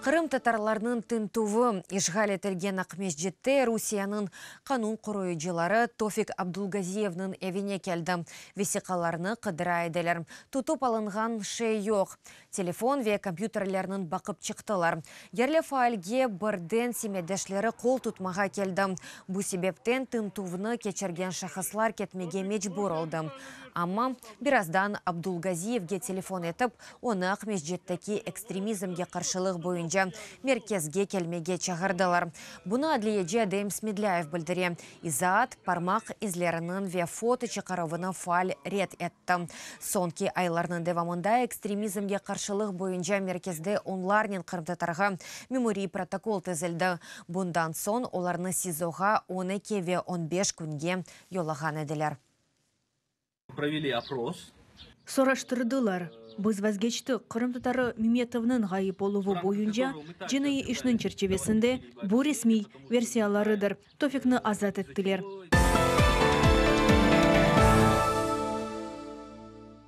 Qırımtatarlarnıñ tintüvi işğal etilgen Aqmescitte Rusiyeniñ qanun qoruyıcıları Tofik Abdulgaziyevniñ evine keldi, vesiqalarnı qıdıra ediler. Tutıp alınğan şey yoq. Telefon ve kompyuterlerniñ baqıp çıqtılar. Yerli faalge birden semetdeşleri qol tutmağa keldi. Bu sebepten tintüvni keçirgen şahıslar ketmege mecbur oldı. Amma birazdan Abdulgaziyevge telefon etip, onı Aqmescitteki ekstremizmge qarşılıq boyunca merkezge kelmege çağırdılar. Bunı adliyeci Edem Smedlâyev bildire. İzaat, parmaq izleriniñ ve foto çıqaruvını faal red etti. Soñki aylarnıñ devamında ekstremizmge qarşılıq boyunca merkezde onlarnen qırımtatarğa memuriy protokol tizildi. Bundan soñ olarnı SİZOğa 12 ve 15 künge yollağan ediler. Провели опрос. Soraştırdılar. Biz vazgeçtik, qırımtatarı Memetovnıñ ğayıp oluvı boyunca cinaiy işniñ çerçivesinde bu resmiy versiyalarıdır. Tofikni azat ettiler.